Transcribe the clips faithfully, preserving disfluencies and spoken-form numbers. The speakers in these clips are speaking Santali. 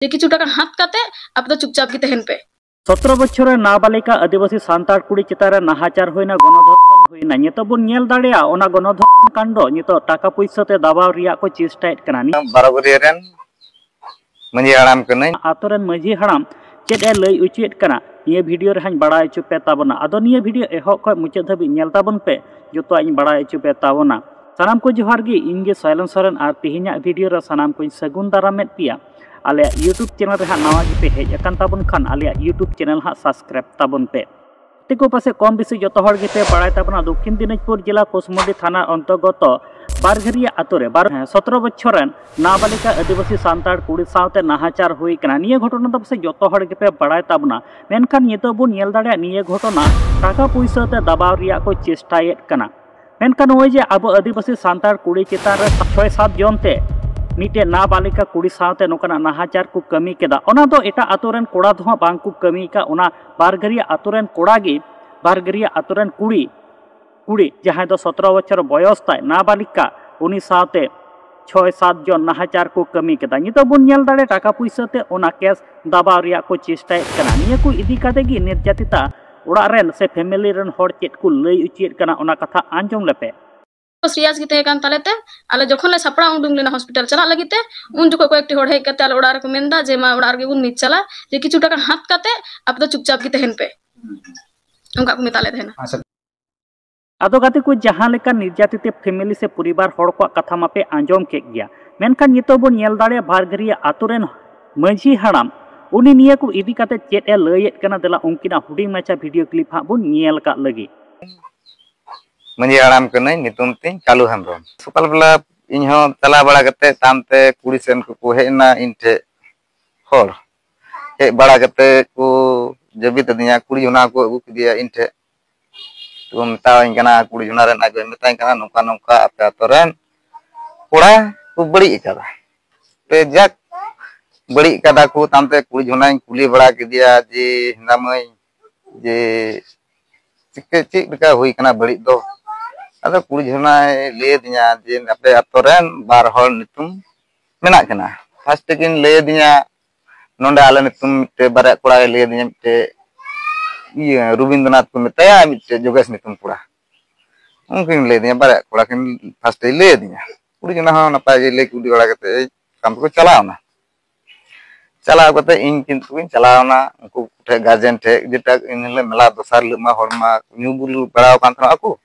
ᱡᱮ ᱠᱤᱪᱷᱩ ᱴᱟᱠᱟ ᱦᱟᱛ ᱠᱟᱛᱮ ᱟᱯᱮ ᱫᱚ ᱪᱩᱯᱪᱟᱯ ᱜᱮ ᱛᱟᱦᱮᱱ ᱯᱮ᱾ ᱥᱚᱛᱨᱚ ᱵᱚᱪᱷᱚᱨ ᱨᱮᱱ ᱱᱟᱵᱟᱞᱤᱠᱟ ᱟᱹᱫᱤᱵᱟᱹᱥᱤ ᱥᱟᱱᱛᱟᱲ ᱠᱩᱲᱤ ᱪᱮᱛᱟᱱ ᱨᱮ ᱱᱟᱦᱟᱪᱟᱨ ᱦᱩᱭᱱᱟ, ᱜᱚᱱᱚᱫᱷᱚᱨᱥᱚᱱ ᱦᱩᱭᱱᱟ᱾ ᱱᱤᱛᱚᱜ ᱵᱚᱱ ᱧᱮᱞ ᱫᱟᱲᱮᱭᱟᱜᱼᱟ, ᱚᱱᱟ ᱜᱚᱱᱚᱫᱷᱚᱨᱥᱚᱱ ᱠᱟᱱᱰᱚ ᱱᱤᱛᱚᱜ ᱴᱟᱠᱟ ᱯᱩᱭᱥᱟᱹ ᱛᱮ ᱫᱟᱵᱟᱣ ᱨᱮᱭᱟᱜ ᱠᱚ ᱪᱮᱥᱴᱟᱭᱮᱫ ᱠᱟᱱᱟ᱾ ᱱᱤᱭᱟᱹ ᱵᱟᱨᱚ ᱵᱟᱹᱨᱭᱟᱹ ᱨᱮᱱ ᱢᱟᱹᱡᱷᱤ ᱦᱟᱲᱟᱢ ᱠᱟᱹᱱᱟᱹᱧ᱾ ᱟᱛᱳ ᱨᱮᱱ ᱢᱟᱹᱡᱷᱤ ᱦᱟᱲᱟᱢ ᱪᱮᱫ ᱮ ᱞᱟᱹᱭ ᱚᱪᱚᱭᱮᱫ ᱠᱟᱱᱟ, ᱱᱤᱭᱟᱹ ᱵᱷᱤᱰᱤᱭᱳ ᱨᱮ ᱦᱟᱸᱜ ᱵᱟᱲᱟᱭ ᱦᱚᱪᱚ ᱯᱮ ᱛᱟᱵᱚᱱᱟ᱾ ᱟᱫᱚ ᱱᱤᱭᱟᱹ ᱵᱷᱤᱰᱤᱭᱳ ᱮᱦᱚᱵ ᱠᱷᱚᱱ ᱢᱩᱪᱟᱹᱫ ᱫᱷᱟᱹᱵᱤᱡ ᱧᱮᱞ ᱛᱟᱵᱚᱱ ᱯᱮ, ᱡᱚᱛᱚᱣᱟᱜ ᱤᱧ ᱵᱟᱲᱟᱭ ᱦᱚᱪᱚ ᱯᱮ ᱛᱟᱵᱚᱱᱟ᱾ ᱥᱟᱱᱟᱢ ᱠᱚ ᱡᱚᱦᱟᱨ ᱜᱮ, ᱤᱧ ᱜᱮ ᱥᱚᱭᱞᱚᱱ ᱥᱚᱨᱮᱱ, ᱟᱨ ᱛᱮᱦᱮᱧᱟᱜ ᱵᱷᱤᱰᱤᱭᱳ ᱨᱮ ᱥᱟᱱᱟᱢ ᱠᱚᱧ ᱥᱟᱹᱜᱩᱱ ᱫᱟᱨᱟᱢᱮᱫ ᱯᱮᱭᱟ ᱟᱞᱮᱭᱟᱜ YouTube ᱪᱮᱱᱮᱞ ᱨᱮ ᱦᱟᱸᱜ ᱱᱟᱣᱟ ᱜᱮᱯᱮ ᱦᱮᱡ ᱟᱠᱟᱱ ᱛᱟᱵᱚᱱ ᱠᱷᱟᱱ, ᱟᱞᱮᱭᱟᱜ YouTube ᱪᱮᱱᱮᱞ ᱦᱟᱸᱜ ᱥᱟᱵᱥᱠᱨᱟᱭᱤᱵ ᱛᱟᱵᱚᱱ ᱯᱮ᱾ ᱛᱮᱠᱚ ᱯᱟᱥᱮ ᱠᱚᱢ ᱵᱮᱥᱤ ᱡᱚᱛᱚ ᱦᱚᱲ ᱜᱮᱯᱮ ᱵᱟᱲᱟᱭ ᱛᱟᱵᱚᱱᱟ, ᱫᱚᱠᱠᱷᱤᱱ ᱫᱤᱱᱟᱡᱽᱯᱩᱨ ᱡᱮᱞᱟ ᱠᱩᱥᱢᱩᱰᱤ ᱛᱷᱟᱱᱟ ᱚᱱᱛᱚᱨᱜᱚᱛᱚ ᱵᱟᱨᱜᱷᱟᱹᱨᱤᱭᱟᱹ ᱟᱛᱳ ᱨᱮ ᱵᱟᱨ, ᱦᱮᱸ, ᱥᱚᱛᱨᱚ ᱵᱚᱪᱷᱚᱨ ᱨᱮᱱ ᱱᱟᱵᱟᱞᱤᱠᱟ ᱟᱹᱫᱤᱵᱟᱹᱥᱤ ᱥᱟᱱᱛᱟᱲ ᱠᱩᱲᱤ ᱥᱟᱶᱛᱮ ᱱᱟᱦᱟᱪᱟᱨ ᱦᱩᱭ ᱠᱟᱱᱟ᱾ ᱱᱤᱭᱟᱹ ᱜᱷᱚᱴᱚᱱᱟ ᱫᱚ ᱯᱟᱥᱮ ᱡᱚᱛᱚ ᱦᱚᱲ ᱜᱮᱯᱮ ᱵᱟᱲᱟᱭ ᱛᱟᱵᱚᱱᱟ, ᱢᱮᱱᱠᱷᱟᱱ ᱱᱤᱛᱚᱜ ᱵᱚᱱ ᱧᱮᱞ ᱫᱟᱲᱮᱭᱟᱜᱼᱟ, ᱱᱤᱭᱟᱹ ᱜᱷᱚᱴᱚᱱᱟ ᱴᱟᱠᱟ ᱯᱩᱭᱥᱟᱹ ᱛᱮ ᱫᱟᱵᱟᱣ ᱨᱮᱭᱟᱜ ᱠᱚ ᱪᱮᱥᱴᱟᱭᱮᱫ ᱠᱟᱱᱟ᱾ ᱢᱮᱱᱠᱷᱟᱱ ᱱᱚᱜᱼᱚᱭ ᱡᱮ ᱟᱵᱚ ᱟᱹᱫᱤᱵᱟᱹᱥᱤ ᱥᱟᱱᱛᱟᱲ ᱠᱩᱲᱤ ᱪᱮᱛᱟᱱ ᱨᱮ ᱪᱷᱚᱭ ᱥᱟᱛ ᱡᱚᱱ ᱛᱮ ᱢᱤᱫᱴᱮᱱ ᱱᱟᱵᱟᱞᱤᱠᱟ ᱠᱩᱲᱤ ᱥᱟᱶᱛᱮ ᱱᱚᱝᱠᱟᱱᱟᱜ ᱱᱟᱦᱟᱪᱟᱨ ᱠᱚ ᱠᱟᱹᱢᱤ ᱠᱮᱫᱟ, ᱚᱱᱟ ᱫᱚ ᱮᱴᱟᱜ ᱟᱛᱳ ᱨᱮᱱ ᱠᱚᱲᱟ ᱫᱚ ᱦᱟᱸᱜ ᱵᱟᱝ ᱠᱚ ᱠᱟᱹᱢᱤ ᱟᱠᱟᱫ᱾ ᱚᱱᱟ ᱵᱟᱨᱜᱟᱹᱨᱤᱭᱟᱹ ᱟᱛᱳ ᱨᱮᱱ ᱠᱚᱲᱟ ᱜᱮ, ᱵᱟᱨᱜᱟᱹᱨᱤᱭᱟᱹ ᱟᱛᱳ ᱨᱮᱱ ᱠᱩᱲᱤ, ᱠᱩᱲᱤ ᱡᱟᱦᱟᱸᱭ ᱫᱚ ᱥᱚᱛᱨᱚ ᱵᱚᱪᱷᱚᱨ ᱵᱚᱭᱚᱥ ᱛᱟᱭ, ᱱᱟᱵᱟᱞᱤᱠᱟ, ᱩᱱᱤ ᱥᱟᱶᱛᱮ ᱪᱷᱚᱭ ᱥᱟᱛ ᱡᱚᱱ ᱱᱟᱦᱟᱪᱟᱨ ᱠᱚ ᱠᱟᱹᱢᱤ ᱠᱮᱫᱟ᱾ ᱱᱤᱛᱚᱜ ᱵᱚᱱ ᱧᱮᱞ ᱫᱟᱲᱮ ᱴᱟᱠᱟ ᱯᱩᱭᱥᱟᱹ ᱛᱮ ᱚᱱᱟ ᱠᱮᱥ ᱫᱟᱵᱟᱣ ᱨᱮᱭᱟᱜ ᱠᱚ ᱪᱮᱥᱴᱟᱭᱮᱫ ᱠᱟᱱᱟ᱾ ᱱᱤᱭᱟᱹ ᱠᱚ ᱤᱫᱤ ᱠᱟᱛᱮ ᱜᱮ ᱱᱤᱨᱡᱟᱛᱤᱛᱟ ᱚᱲᱟᱜ ᱨᱮᱱ ᱥᱮ ᱯᱷᱮᱢᱮᱞᱤ ᱨᱮᱱ ᱦᱚᱲ ᱪᱮᱫ ᱠᱚ ᱞᱟᱹᱭ ᱚᱪᱚᱭᱮᱫ ᱠᱟᱱᱟ, ᱚᱱᱟ ᱠᱟᱛᱷᱟ ᱟᱸᱡᱚᱢ ᱞᱮᱯᱮ᱾ ᱥᱤᱨᱤᱭᱟᱥ ᱜᱮ ᱛᱟᱦᱮᱸ ᱠᱟᱱ ᱛᱟᱞᱮ ᱛᱮ, ᱟᱞᱮ ᱡᱚᱠᱷᱚᱱ ᱞᱮ ᱥᱟᱯᱲᱟᱣ ᱩᱰᱩᱝ ᱞᱮᱱᱟ ᱦᱚᱥᱯᱤᱴᱟᱞ ᱪᱟᱞᱟᱜ ᱞᱟᱹᱜᱤᱫ ᱛᱮ, ᱩᱱ ᱡᱚᱠᱷᱚᱱ ᱠᱚᱭᱮᱠᱴᱤ ᱦᱚᱲ ᱦᱮᱡ ᱠᱟᱛᱮ ᱟᱞᱮ ᱚᱲᱟᱜ ᱨᱮᱠᱚ ᱢᱮᱱᱫᱟ ᱡᱮ, "ᱢᱟ, ᱚᱲᱟᱜ ᱨᱮᱜᱮ ᱵᱚᱱ ᱢᱤᱫ ᱪᱟᱞᱟᱜ, ᱡᱮ ᱠᱤᱪᱷᱩ ᱴᱟᱠᱟ ᱦᱟᱛ ᱠᱟᱛᱮ ᱟᱯᱮ ᱫᱚ ᱪᱩᱯᱪᱟᱯ ᱜᱮ ᱛᱟᱦᱮᱱ ᱯᱮ", ᱚᱱᱠᱟ ᱠᱚ ᱢᱮᱛᱟ ᱞᱮ ᱛᱟᱦᱮᱱᱟ᱾ ᱟᱪᱪᱷᱟ᱾ ᱟᱫᱚ ᱜᱟᱛᱮ ᱠᱚ, ᱡᱟᱦᱟᱸ ᱞᱮᱠᱟ ᱱᱤᱨᱡᱟᱛᱤᱛ ᱯᱷᱮᱢᱮᱞᱤ ᱥᱮ ᱯᱚᱨᱤᱵᱟᱨ ᱦᱚᱲ ᱠᱚᱣᱟᱜ ᱠᱟᱛᱷᱟ ᱢᱟᱯᱮ ᱟᱸᱡᱚᱢ ᱠᱮᱫ ᱜᱮᱭᱟ, ᱢᱮᱱᱠᱷᱟᱱ ᱱᱤᱛᱚᱜ ᱵᱚᱱ ᱧᱮᱞ ᱫᱟᱲᱮᱭᱟᱜᱼᱟ ᱵᱷᱟᱨᱜᱟᱹᱨᱤᱭᱟᱹ ᱟᱛᱳ ᱨᱮᱱ ᱢᱟᱹᱡᱷᱤ ᱦᱟᱲᱟᱢ, ᱩᱱᱤ ᱱᱤᱭᱟᱹ ᱠᱚ ᱤᱫᱤ ᱠᱟᱛᱮ ᱪᱮᱫ ᱮ ᱞᱟᱹᱭᱮᱫ ᱠᱟᱱᱟ, ᱫᱮᱞᱟ ᱩᱱᱠᱤᱱᱟᱜ ᱦᱩᱰᱤᱧ ᱢᱟᱪᱷᱟ ᱵᱷᱤᱰᱤᱭᱳ ᱠᱞᱤᱯ ᱦᱟᱸᱜ ᱵᱚᱱ ᱧᱮᱞ ᱠᱟᱜ ᱞᱟᱹᱜᱤᱫ᱾ ᱢᱟᱹᱡᱷᱤ ᱦᱟᱲᱟᱢ ᱠᱟᱹᱱᱟᱹᱧ, ᱧᱩᱛᱩᱢ ᱛᱤᱧ ᱠᱟᱞᱩ ᱦᱮᱢᱵᱨᱚᱢ᱾ ᱥᱚᱠᱟᱞ ᱵᱮᱞᱟ ᱤᱧ ᱦᱚᱸ ᱪᱟᱞᱟᱣ ᱵᱟᱲᱟ ᱠᱟᱛᱮ ᱛᱟᱭᱚᱢ ᱛᱮ ᱠᱩᱲᱤ ᱥᱮᱱ ᱠᱚᱠᱚ ᱦᱮᱡ ᱮᱱᱟ ᱤᱧ ᱴᱷᱮᱡ ᱦᱚᱲ᱾ ᱦᱮᱡ ᱵᱟᱲᱟ ᱠᱟᱛᱮ ᱠᱚ ᱡᱟᱹᱵᱤᱛ ᱟᱹᱫᱤᱧᱟ, ᱠᱩᱲᱤ ᱡᱷᱚᱱᱟ ᱠᱚ ᱟᱹᱜᱩ ᱠᱮᱫᱮᱭᱟ ᱤᱧ ᱴᱷᱮᱡ᱾ ᱛᱚ ᱢᱮᱛᱟᱣᱟᱹᱧ ᱠᱟᱱᱟ, ᱠᱩᱲᱤ ᱡᱷᱚᱱᱟ ᱨᱮᱱ ᱟᱡ ᱜᱚᱭ ᱢᱮᱛᱟᱹᱧ ᱠᱟᱱᱟ, "ᱱᱚᱝᱠᱟ ᱱᱚᱝᱠᱟ ᱟᱯᱮ ᱟᱛᱳ ᱨᱮᱱ ᱠᱚᱲᱟ ᱠᱚ ᱵᱟᱹᱲᱤᱡ ᱟᱠᱟᱫᱟ᱾" ᱛᱮ ᱡᱟᱠ, ᱵᱟᱹᱲᱤᱡ ᱠᱟᱫᱟ ᱠᱚ᱾ ᱛᱟᱭᱚᱢ ᱛᱮ ᱠᱩᱲᱤ ᱡᱷᱚᱱᱟᱧ ᱠᱩᱞᱤ ᱵᱟᱲᱟ ᱠᱮᱫᱮᱭᱟ ᱡᱮ, "ᱦᱮᱸᱫᱟ ᱢᱟᱹᱭ, ᱡᱮ ᱪᱤᱠᱟᱹ, ᱪᱮᱫ ᱞᱮᱠᱟ ᱦᱩᱭ ᱠᱟᱱᱟ ᱵᱟᱹᱲᱤᱡ ᱫᱚ?" ᱟᱫᱚ ᱠᱩᱲᱤ ᱡᱷᱚᱱᱟᱭ ᱞᱟᱹᱭ ᱟᱹᱫᱤᱧᱟ ᱡᱮ, "ᱟᱯᱮ ᱟᱛᱳ ᱨᱮᱱ ᱵᱟᱨ ᱦᱚᱲ ᱧᱩᱛᱩᱢ ᱢᱮᱱᱟᱜ ᱠᱤᱱᱟ᱾" ᱯᱷᱟᱥᱴ ᱛᱮᱠᱤᱱ ᱞᱟᱹᱭ ᱟᱹᱫᱤᱧᱟ, ᱱᱚᱰᱮ ᱟᱞᱮ ᱧᱩᱛᱩᱢ ᱢᱤᱫᱴᱮᱡ ᱵᱟᱨᱭᱟ ᱠᱚᱲᱟᱭ ᱞᱟᱹᱭ ᱟᱹᱫᱤᱧᱟ, ᱢᱤᱫᱴᱮᱡ ᱤᱭᱟᱹ ᱨᱚᱵᱤᱱᱫᱨᱚᱱᱟᱛᱷ ᱠᱚ ᱢᱮᱛᱟᱭᱟ, ᱢᱤᱫᱴᱮᱡ ᱡᱳᱜᱮᱥ ᱧᱩᱛᱩᱢ ᱠᱚᱲᱟ, ᱩᱱᱠᱤᱱ ᱞᱟᱹᱭ ᱟᱹᱫᱤᱧᱟ, ᱵᱟᱨᱭᱟ ᱠᱚᱲᱟ ᱠᱤᱱ ᱯᱷᱟᱥᱴᱮ ᱞᱟᱹᱭ ᱟᱹᱫᱤᱧᱟ᱾ ᱠᱩᱲᱤ ᱡᱚᱱᱟ ᱦᱚᱸ ᱱᱟᱯᱟᱭ ᱜᱮ ᱞᱟᱹᱭ ᱠᱩᱞᱤ ᱵᱟᱲᱟ ᱠᱟᱛᱮ ᱛᱟᱭᱚᱢ ᱛᱮᱠᱚ ᱪᱟᱞᱟᱣ ᱮᱱᱟ᱾ ᱪᱟᱞᱟᱣ ᱠᱟᱛᱮ ᱤᱧ ᱠᱤᱱᱛᱩ ᱜᱤᱧ ᱪᱟᱞᱟᱣ ᱮᱱᱟ ᱩᱱᱠᱩ ᱴᱷᱮᱡ, ᱜᱟᱨᱡᱮᱱ ᱴᱷᱮᱡ, ᱡᱮᱴᱟ ᱮᱱ ᱦᱤᱞᱳᱜ ᱢᱮᱞᱟ ᱫᱚᱥᱟᱨ ᱦᱤᱞᱳᱜ ᱢᱟ ᱦᱚᱲ ᱢᱟ ᱧᱩ ᱵᱩᱞ ᱵᱟᱲᱟ ᱟᱠᱟᱱ ᱛᱟᱦᱮᱱᱟ ᱠᱚ᱾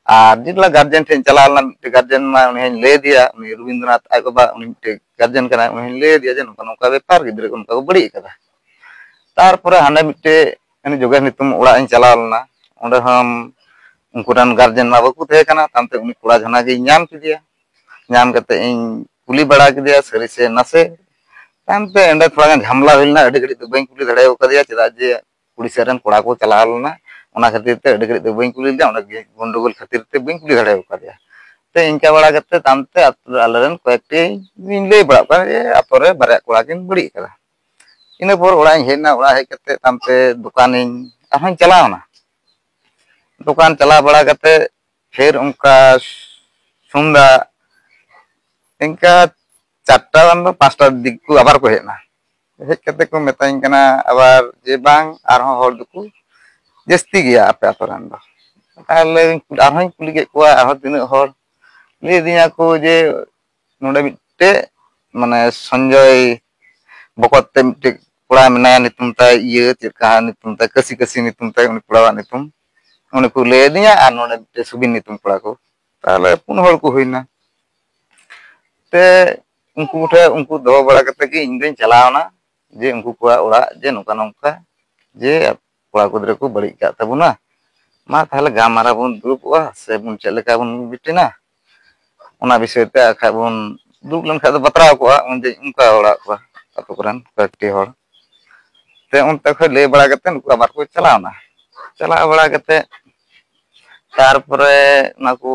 ᱟᱨ ᱡᱮ ᱦᱤᱞᱳᱜ ᱜᱟᱨᱡᱮᱱ ᱴᱷᱮᱡ ᱤᱧ ᱪᱟᱞᱟᱣ ᱞᱮᱱᱟ, ᱢᱤᱫᱴᱮᱡ ᱜᱟᱨᱡᱮᱱ ᱢᱟ ᱩᱱᱤ ᱦᱚᱧ ᱞᱟᱹᱭ ᱟᱫᱮᱭᱟ, ᱩᱱᱤ ᱨᱚᱵᱤᱱᱫᱨᱚᱱᱟᱛᱷ ᱟᱡ ᱵᱟᱵᱟ, ᱩᱱᱤ ᱢᱤᱫᱴᱮᱡ ᱜᱟᱨᱡᱮᱱ ᱠᱟᱱᱟᱭ, ᱩᱱᱤ ᱦᱚᱧ ᱞᱟᱹᱭ ᱟᱫᱮᱭᱟ ᱡᱮ ᱱᱚᱝᱠᱟ ᱱᱚᱝᱠᱟ ᱵᱮᱯᱟᱨ, ᱜᱤᱫᱽᱨᱟᱹ ᱠᱚ ᱱᱚᱝᱠᱟ ᱠᱚ ᱵᱟᱹᱲᱤᱡ ᱟᱠᱟᱫᱟ᱾ ᱛᱟᱨᱯᱚᱨᱮ ᱦᱟᱸᱰᱮ ᱢᱤᱫᱴᱮᱡ ᱩᱱᱤ ᱡᱳᱜᱮᱥ ᱧᱩᱛᱩᱢ ᱚᱲᱟᱜ ᱤᱧ ᱪᱟᱞᱟᱣ ᱞᱮᱱᱟ, ᱚᱸᱰᱮ ᱦᱚᱸ ᱩᱱᱠᱩ ᱨᱮᱱ ᱜᱟᱨᱡᱮᱱ ᱢᱟ ᱵᱟᱠᱚ ᱛᱟᱦᱮᱸ ᱠᱟᱱᱟ, ᱛᱟᱭᱚᱢ ᱛᱮ ᱩᱱᱤ ᱠᱚᱲᱟ ᱡᱷᱚᱱᱟ ᱜᱤᱧ ᱧᱟᱢ ᱠᱮᱫᱮᱭᱟ᱾ ᱧᱟᱢ ᱠᱟᱛᱮ ᱤᱧ ᱠᱩᱞᱤ ᱵᱟᱲᱟ ᱠᱮᱫᱮᱭᱟ ᱥᱟᱹᱨᱤ ᱥᱮ ᱱᱟᱥᱮ᱾ ᱛᱟᱭᱚᱢ ᱛᱮ ᱚᱸᱰᱮ ᱛᱷᱚᱲᱟ ᱜᱟᱱ ᱡᱷᱟᱢᱞᱟ ᱦᱩᱭ ᱞᱮᱱᱟ, ᱟᱹᱰᱤ ᱜᱷᱟᱹᱲᱤᱡ ᱫᱚ ᱵᱟᱹᱧ ᱠᱩᱞᱤ ᱫᱟᱲᱮ ᱟᱠᱟᱫᱮᱭᱟ, ᱪᱮᱫᱟᱜ ᱡᱮ ᱠᱩᱲᱤ ᱥᱮᱫ ᱨᱮᱱ ᱠᱚᱲᱟ ᱠᱚ ᱪᱟᱞᱟᱣ ᱞᱮᱱᱟ, ᱚᱱᱟ ᱠᱷᱟᱹᱛᱤᱨ ᱛᱮ ᱟᱹᱰᱤ ᱜᱷᱟᱹᱲᱤᱡ ᱫᱚ ᱵᱟᱹᱧ ᱠᱩᱞᱤ ᱞᱮᱫᱮᱭᱟ, ᱚᱸᱰᱮ ᱜᱮ ᱜᱚᱱᱰᱚᱜᱳᱞ ᱠᱷᱟᱹᱛᱤᱨ ᱛᱮ ᱵᱟᱹᱧ ᱠᱩᱞᱤ ᱫᱟᱲᱮ ᱟᱠᱟᱫᱮᱭᱟ᱾ ᱛᱮ ᱤᱱᱠᱟ ᱵᱟᱲᱟ ᱠᱟᱛᱮ ᱛᱟᱭᱚᱢ ᱛᱮ ᱟᱛᱳ ᱨᱮ ᱟᱞᱮ ᱨᱮᱱ ᱠᱚᱭᱮᱠᱴᱤ ᱤᱧ ᱞᱟᱹᱭ ᱵᱟᱲᱟᱜ ᱠᱟᱱᱟ ᱡᱮ ᱟᱛᱳ ᱨᱮ ᱵᱟᱨᱭᱟ ᱠᱚᱲᱟ ᱠᱤᱱ ᱵᱟᱹᱲᱤᱡ ᱟᱠᱟᱫᱟ᱾ ᱤᱱᱟᱹ ᱯᱚᱨ ᱚᱲᱟᱜ ᱤᱧ ᱦᱮᱡ ᱮᱱᱟ, ᱚᱲᱟᱜ ᱦᱮᱡ ᱠᱟᱛᱮ ᱛᱟᱭᱚᱢ ᱛᱮ ᱫᱚᱠᱟᱱᱤᱧ ᱟᱨᱦᱚᱸᱧ ᱪᱟᱞᱟᱣ ᱮᱱᱟ᱾ ᱫᱚᱠᱟᱱ ᱪᱟᱞᱟᱣ ᱵᱟᱲᱟ ᱠᱟᱛᱮ ᱯᱷᱤᱨ ᱚᱱᱠᱟ ᱥᱚᱱᱫᱷᱟ ᱤᱱᱠᱟ ᱪᱟᱨᱴᱟ ᱜᱟᱱ ᱫᱚ, ᱯᱟᱸᱪᱴᱟ ᱫᱤᱠ ᱠᱚ ᱟᱵᱟᱨ ᱠᱚ ᱦᱮᱡ ᱮᱱᱟ᱾ ᱦᱮᱡ ᱠᱟᱛᱮ ᱠᱚ ᱢᱮᱛᱟᱧ ᱠᱟᱱᱟ ᱟᱵᱟᱨ ᱡᱮ, "ᱵᱟᱝ, ᱟᱨᱦᱚᱸ ᱦᱚᱲ ᱫᱚᱠᱚ ᱡᱟᱹᱥᱛᱤ ᱜᱮᱭᱟ ᱟᱯᱮ ᱟᱛᱳ ᱨᱮᱱ ᱫᱚ᱾" ᱛᱟᱦᱚᱞᱮ ᱟᱨᱦᱚᱸᱧ ᱠᱩᱞᱤ ᱠᱮᱫ ᱠᱚᱣᱟ, "ᱟᱨᱦᱚᱸ ᱛᱤᱱᱟᱹᱜ ᱦᱚᱲ?" ᱞᱟᱹᱭ ᱟᱹᱫᱤᱧᱟ ᱠᱚ ᱡᱮ, "ᱱᱚᱰᱮ ᱢᱤᱫᱴᱮᱡ, ᱢᱟᱱᱮ, ᱥᱚᱧᱡᱚᱭ ᱵᱚᱠᱚᱛ ᱛᱮ ᱢᱤᱫᱴᱮᱡ ᱠᱚᱲᱟ ᱢᱮᱱᱟᱭᱟ, ᱧᱩᱛᱩᱢ ᱛᱟᱭ ᱤᱭᱟᱹ, ᱪᱮᱫ ᱠᱟ ᱧᱩᱛᱩᱢ ᱛᱟᱭ, ᱠᱟᱹᱥᱤ ᱠᱟᱹᱥᱤ ᱧᱩᱛᱩᱢ ᱛᱟᱭ, ᱩᱱᱤ ᱠᱚᱲᱟᱣᱟᱜ ᱧᱩᱛᱩᱢ, ᱩᱱᱤ ᱠᱚ ᱞᱟᱹᱭ ᱟᱹᱫᱤᱧᱟ, ᱟᱨ ᱱᱚᱰᱮ ᱢᱤᱫᱴᱮᱡ ᱥᱩᱵᱤᱱ ᱧᱩᱛᱩᱢ ᱠᱚᱲᱟ ᱠᱚ, ᱛᱟᱦᱚᱞᱮ ᱯᱩᱱ ᱦᱚᱲ ᱠᱚ ᱦᱩᱭᱱᱟ᱾" ᱛᱮ ᱩᱱᱠᱩ ᱠᱚᱴᱷᱮᱱ, ᱩᱱᱠᱩ ᱫᱚᱦᱚ ᱵᱟᱲᱟ ᱠᱟᱛᱮ ᱜᱮ ᱤᱧ ᱫᱚᱧ ᱪᱟᱞᱟᱣ ᱮᱱᱟ, ᱡᱮ ᱩᱱᱠᱩ ᱠᱚᱣᱟᱜ ᱚᱲᱟᱜ ᱡᱮ ᱱᱚᱝᱠᱟ ᱱᱚᱝᱠᱟ, ᱡᱮ ᱠᱚᱲᱟ ᱜᱤᱫᱽᱨᱟᱹ ᱠᱚ ᱵᱟᱹᱲᱤᱡ ᱟᱠᱟᱫ ᱛᱟᱵᱚᱱᱟ, ᱢᱟ ᱛᱟᱦᱚᱞᱮ ᱜᱟᱞᱢᱟᱨᱟᱣ ᱵᱚᱱ ᱫᱩᱲᱩᱵᱚᱜᱼᱟ, ᱥᱮ ᱵᱚᱱ ᱪᱮᱫ ᱞᱮᱠᱟ ᱵᱚᱱ ᱢᱤᱴᱤᱱᱟ, ᱚᱱᱟ ᱵᱤᱥᱚᱭ ᱛᱮ ᱟᱨ ᱠᱷᱟᱡ ᱵᱚᱱ ᱫᱩᱲᱩᱵ ᱞᱮᱱᱠᱷᱟᱡ ᱫᱚ ᱵᱟᱛᱨᱟᱣ ᱠᱚᱜᱼᱟ᱾ ᱩᱱᱫᱚ ᱚᱱᱠᱟ ᱚᱲᱟᱜ ᱠᱚ, ᱟᱛᱳ ᱠᱚᱨᱮᱱ ᱠᱚᱭᱮᱠᱴᱤ ᱦᱚᱲ ᱛᱮ ᱚᱱᱛᱮ ᱠᱷᱚᱡ ᱞᱟᱹᱭ ᱵᱟᱲᱟ ᱠᱟᱛᱮ ᱩᱱᱠᱩ ᱟᱵᱟᱨ ᱠᱚ ᱪᱟᱞᱟᱣ ᱮᱱᱟ᱾ ᱪᱟᱞᱟᱣ ᱵᱟᱲᱟ ᱠᱟᱛᱮ ᱛᱟᱨᱯᱚᱨᱮ ᱚᱱᱟ ᱠᱚ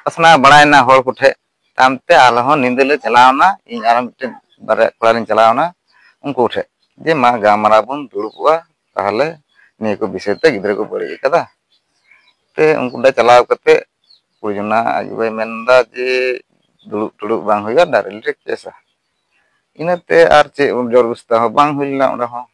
ᱯᱟᱥᱱᱟᱣ ᱵᱟᱲᱟᱭᱮᱱᱟ ᱦᱚᱲ ᱠᱚᱴᱷᱮᱡ᱾ ᱛᱟᱭᱚᱢ ᱛᱮ ᱟᱞᱮ ᱦᱚᱸ ᱧᱤᱫᱟᱹ ᱞᱮ ᱪᱟᱞᱟᱣ ᱮᱱᱟ, ᱤᱧ ᱟᱨ ᱢᱤᱫᱴᱮᱱ ᱵᱟᱨᱭᱟ ᱠᱚᱲᱟ ᱞᱤᱧ ᱪᱟᱞᱟᱣ ᱮᱱᱟ ᱩᱱᱠᱩ ᱴᱷᱮᱡ, ᱡᱮ, "ᱢᱟ, ᱜᱟᱞᱢᱟᱨᱟᱣ ᱵᱚᱱ ᱫᱩᱲᱩᱵᱚᱜᱼᱟ, ᱛᱟᱦᱚᱞᱮ ᱱᱤᱭᱟᱹ ᱠᱚ ᱵᱤᱥᱚᱭ ᱛᱮ ᱜᱤᱫᱽᱨᱟᱹ ᱠᱚ ᱵᱟᱹᱲᱤᱡ ᱟᱠᱟᱫᱟ᱾" ᱛᱮ ᱩᱱᱠᱩ ᱴᱷᱮᱡ ᱪᱟᱞᱟᱣ ᱠᱟᱛᱮ ᱠᱩᱲᱤ ᱡᱚᱱᱟ ᱟᱡ ᱵᱟᱵᱟᱭ ᱢᱮᱱᱫᱟ ᱡᱮ, "ᱫᱩᱲᱩᱵ ᱴᱩᱲᱩᱵ ᱵᱟᱝ ᱦᱩᱭᱩᱜᱼᱟ, direct ᱞᱮ ᱠᱮᱥᱟ᱾" ᱤᱱᱟᱹᱛᱮ ᱟᱨ ᱪᱮᱫ ᱡᱚᱨ ᱵᱚᱥᱛᱟ ᱦᱚᱸ ᱵᱟᱝ ᱦᱩᱭ ᱞᱮᱱᱟ ᱚᱸᱰᱮ ᱦᱚᱸ᱾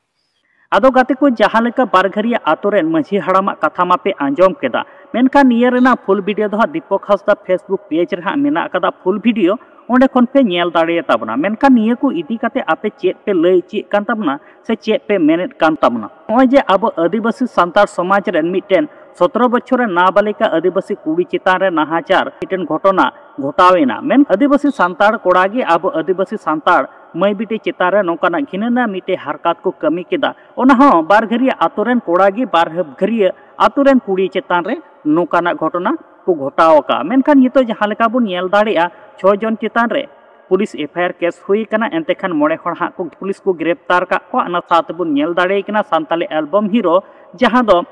ᱟᱫᱚ ᱜᱟᱛᱮ ᱠᱚ, ᱡᱟᱦᱟᱸ ᱞᱮᱠᱟ ᱵᱟᱨᱜᱷᱟᱹᱨᱤᱭᱟᱹ ᱟᱛᱳ ᱨᱮᱱ ᱢᱟᱹᱡᱷᱤ ᱦᱟᱲᱟᱢᱟᱜ ᱠᱟᱛᱷᱟ ᱢᱟᱯᱮ ᱟᱸᱡᱚᱢ ᱠᱮᱫᱟ, ᱢᱮᱱᱠᱷᱟᱱ ᱱᱤᱭᱟᱹ ᱨᱮᱱᱟᱜ ᱯᱷᱩᱞ ᱵᱷᱤᱰᱤᱭᱳ ᱫᱚ ᱦᱟᱸᱜ ᱫᱤᱯᱚᱠ ᱦᱟᱸᱥᱫᱟ ᱯᱷᱮᱥᱵᱩᱠ ᱯᱮᱡᱽ ᱨᱮ ᱦᱟᱸᱜ ᱢᱮᱱᱟᱜ ᱟᱠᱟᱫᱟ ᱯᱷᱩᱞ ᱵᱷᱤᱰᱤᱭᱳ, ᱚᱸᱰᱮ ᱠᱷᱚᱱ ᱯᱮ ᱧᱮᱞ ᱫᱟᱲᱮᱭᱟᱛᱟ ᱵᱚᱱᱟ᱾ ᱢᱮᱱᱠᱷᱟᱱ ᱱᱤᱭᱟᱹ ᱠᱚ ᱤᱫᱤ ᱠᱟᱛᱮ ᱟᱯᱮ ᱪᱮᱫ ᱯᱮ ᱞᱟᱹᱭ ᱚᱪᱚᱭᱮᱫ ᱠᱟᱱ ᱛᱟᱵᱚᱱᱟ ᱥᱮ ᱪᱮᱫ ᱯᱮ ᱢᱮᱱᱮᱫ ᱠᱟᱱ ᱛᱟᱵᱚᱱᱟ? ᱱᱚᱜᱼᱚᱭ ᱡᱮ ᱟᱵᱚ ᱟᱹᱫᱤᱵᱟᱹᱥᱤ ᱥᱟᱱᱛᱟᱲ ᱥᱚᱢᱟᱡᱽ ᱨᱮᱱ ᱢᱤᱫᱴᱮᱱ ᱥᱚᱛᱨᱚ ᱵᱚᱪᱷᱚᱨ ᱨᱮᱱ ᱱᱟᱵᱟᱞᱤᱠᱟ ᱟᱹᱫᱤᱵᱟᱹᱥᱤ ᱠᱩᱲᱤ ᱪᱮᱛᱟᱱ ᱨᱮ ᱱᱟᱦᱟᱪᱟᱨ ᱢᱤᱫᱴᱮᱱ ᱜᱷᱚᱴᱚᱱᱟ ᱜᱷᱚᱴᱟᱣ ᱮᱱᱟ, ᱢᱮᱱ ᱟᱹᱫᱤᱵᱟᱹᱥᱤ ᱥᱟᱱᱛᱟᱲ ᱠᱚᱲᱟ ᱜᱮ ᱟᱵᱚ ᱟᱹᱫᱤᱵᱟᱹᱥᱤ ᱥᱟᱱᱛᱟᱲ ᱢᱟᱹᱭ ᱵᱤᱴᱤ ᱪᱮᱛᱟᱱ ᱨᱮ ᱱᱚᱝᱠᱟᱱᱟᱜ ᱜᱷᱤᱱᱟᱹᱱᱟ ᱢᱤᱫᱴᱮᱡ ᱦᱟᱨᱠᱟᱛ ᱠᱚ ᱠᱟᱹᱢᱤ ᱠᱮᱫᱟ᱾ ᱚᱱᱟ ᱦᱚᱸ ᱵᱟᱨ ᱜᱷᱟᱹᱨᱤᱭᱟᱹ ᱟᱛᱳ ᱨᱮᱱ ᱠᱚᱲᱟ ᱜᱮ ᱵᱟᱨ ᱜᱷᱟᱹᱨᱤᱭᱟᱹ ᱟᱛᱳ ᱨᱮᱱ ᱠᱩᱲᱤ ᱪᱮᱛᱟᱱ ᱨᱮ ᱱᱚᱝᱠᱟᱱᱟᱜ ᱜᱷᱚᱴᱚᱱᱟ ᱠᱚ ᱜᱷᱚᱴᱟᱣ ᱟᱠᱟᱫᱼᱟ᱾ ᱢᱮᱱᱠᱷᱟᱱ ᱱᱤᱛᱚᱜ ᱡᱟᱦᱟᱸ ᱞᱮᱠᱟ ᱵᱚᱱ ᱧᱮᱞ ᱫᱟᱲᱮᱭᱟᱜᱼᱟ, ᱪᱷᱚ ᱡᱚᱱ ᱪᱮᱛᱟᱱ ᱨᱮ police F I R case ᱦᱩᱭ ᱟᱠᱟᱱᱟ, ᱮᱱᱛᱮ ᱠᱷᱟᱱ ᱢᱚᱬᱮ ᱦᱚᱲ ᱦᱟᱸᱜ ᱠᱚ ᱯᱩᱞᱤᱥ ᱠᱚ ᱜᱨᱮᱯᱛᱟᱨ ᱟᱠᱟᱫ ᱠᱚᱣᱟ᱾ ᱚᱱᱟ ᱥᱟᱶ ᱛᱮᱵᱚᱱ ᱧᱮᱞ ᱫᱟᱲᱮᱭᱟᱭ ᱠᱟᱱᱟ ᱥᱟᱱᱛᱟᱞᱤ ᱮᱞᱵᱟᱢ ᱦᱤᱨᱳ, ᱡᱟᱦᱟᱸ ᱫᱚ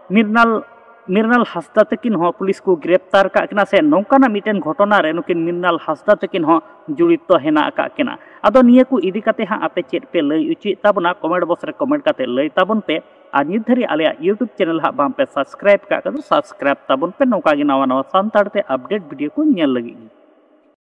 ᱢᱤᱨᱱᱟᱞ ᱢᱤᱨᱱᱟᱞ ᱦᱟᱸᱥᱫᱟ ᱛᱟᱹᱠᱤᱱ ᱦᱚᱸ ᱯᱩᱞᱤᱥ ᱠᱚ ᱜᱨᱮᱯᱛᱟᱨ ᱟᱠᱟᱫ ᱠᱤᱱᱟ, ᱥᱮ ᱱᱚᱝᱠᱟᱱᱟᱜ ᱢᱤᱫᱴᱮᱱ ᱜᱷᱚᱴᱚᱱᱟ ᱨᱮ ᱱᱩᱠᱤᱱ ᱢᱤᱨᱱᱟᱞ ᱦᱟᱸᱥᱫᱟ ᱛᱟᱹᱠᱤᱱ ᱦᱚᱸ ᱡᱚᱲᱤᱛᱚ ᱦᱮᱱᱟᱜ ᱟᱠᱟᱫ ᱠᱤᱱᱟ᱾ ᱟᱫᱚ ᱱᱤᱭᱟᱹ ᱠᱚ ᱤᱫᱤ ᱠᱟᱛᱮ ᱦᱟᱸᱜ ᱟᱯᱮ ᱪᱮᱫ ᱯᱮ ᱞᱟᱹᱭ ᱚᱪᱚᱭᱮᱫ ᱛᱟᱵᱚᱱᱟ, ᱠᱚᱢᱮᱱᱴ ᱵᱚᱠᱥ ᱨᱮ ᱠᱚᱢᱮᱱᱴ ᱠᱟᱛᱮ ᱞᱟᱹᱭ ᱛᱟᱵᱚᱱ ᱯᱮ᱾ ᱟᱨ ᱱᱤᱛ ᱫᱷᱟᱹᱨᱤᱡ ᱟᱞᱮᱭᱟᱜ ᱭᱩᱴᱩᱵᱽ ᱪᱮᱱᱮᱞ ᱦᱟᱸᱜ ᱵᱟᱝ ᱯᱮ ᱥᱟᱵᱥᱠᱨᱟᱭᱤᱵ ᱠᱟᱜ ᱠᱷᱟᱱ ᱫᱚ ᱥᱟᱵᱥᱠᱨᱟᱭᱤᱵ ᱛᱟᱵᱚᱱ ᱯᱮ᱾ ᱱᱚᱝᱠᱟ ᱜᱮ ᱱᱟᱣᱟ ᱱᱟᱣᱟ ᱥᱟᱱᱛᱟᱲ ᱛᱮ ᱟᱯᱰᱮᱴ ᱵᱷᱤᱰᱤᱭᱳ ᱠᱚ ᱧᱮᱞ ᱞᱟᱹᱜᱤᱫ ᱜᱮ᱾